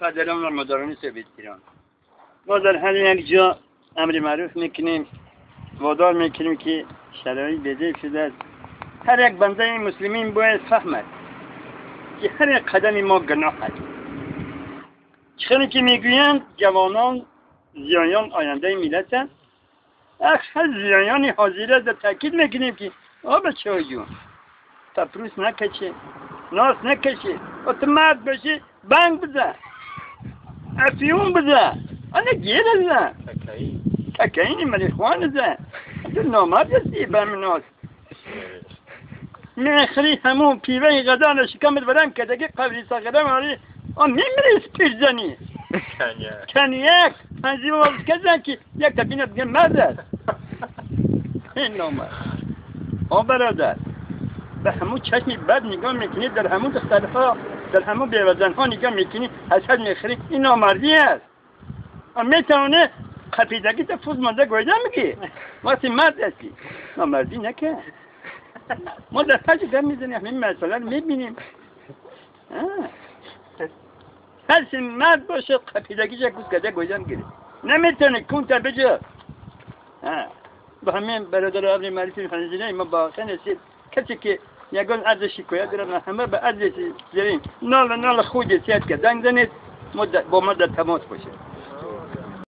پدران و مادران سویت ایران، ما در هر یک جا امر معروف میکنیم، وادار میکنیم که شرایط بده شده است. هر یک بنده مسلمین باید فهمد که هر یک قدم ما گناه است. چخیلی که میگویند جوانان زیایان آینده ملت هست، هر زیایان حاضره در تاکید میکنیم که آ بچه جون تپروس نکشه، ناس نکشه، و تو مرد باشی بنگ بزن، افیون بزن، انا گیر بزن، ککایی مریخوان بزن، تو نامرد هستی بهم ناس میخری همون پیوه غذا شکمت برم که دیگه قبلی ساقره ماری آن میمیری پیش زنی کنیک تنظیم وارد کردن که یک تبینه بگه مرد است. این نامرد. آ برادر، به همون چشمی بد نگاه میکنی، در همون دخترها، در همون بیوزنها نگاه میکنی، حسد میخری، این نامردی است. میتونه قپیدگی تا فوز مانده گویده میگی وقتی مرد هستی نامردی نکن. ما در پنج گم میزنیم، همین مسئله رو میبینیم. هر مرد باشه قپیدگیش یک گوز کده گویده میگیره، نمیتونه کون تا بجا. به همین برادر ابن معرفی خنزینه ما با نسید کسی که یگان عرض شکایت دارن همه به عرض زرین نال نال خود سیاد که زنگ زنید با ما در تماس باشه.